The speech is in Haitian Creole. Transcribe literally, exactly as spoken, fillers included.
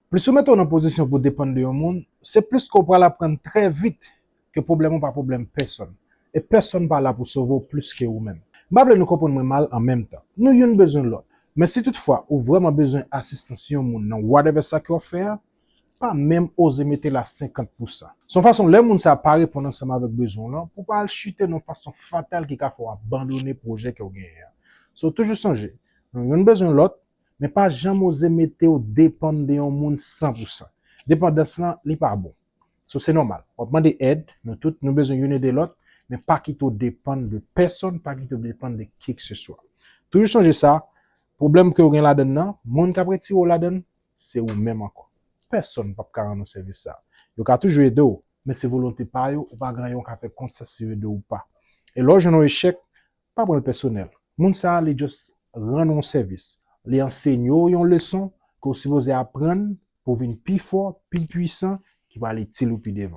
Plis ou mete w nan pozisyon pou depann de yon moun, se plis ke w pral aprann trè vit ke pwoblèm ou pa pwoblèm pèsonn. E pèsonn pa la pou sove w plis ke ou menm. M pa vle nou konprann mwen mal an menm tan. Nou youn bezwen lòt. Men si toutfwa ou vrèman bezwen asistans yon moun nan whatever sa ke w ap fè a, pa menm oze mete la senkant pou san. Se yon fason lè moun sa pa reponn ansanm avèk bezwen w lan, pou pa al chite nan yon fason fatal ki ka fè w abandone pwojè ke w genyen an. So toujou sonje, nou youn bezwen lòt, men pa janm oze mete w depann de yon moun san pou san. Depandans lan, li pa bon. So se nòmal. W ap mande èd, nou tout, nou bezwen youn ede lòt, men pa kite w depann de pèsonn, pa kite w depann de kikseswa. Toujou sonje sa, pwoblèm ke w gen ladann nan, moun k ap retire w ladann, se ou menm ankò. Pèsonn p ap ka rann ou sèvis sa. Yo ka toujou ede w, men se volonte pa yo, ou pa gen anyen w ka fè kont sa si yo ede w ou pa. E lè w jwenn yon echèk, pa pran l pèsonèl. Moun sa a, li just rann ou yon sèvis. Li ansenye w yon leson ke w sipoze aprann pou w vin pi fò, pi pwisan, ki pral itil ou pi devan.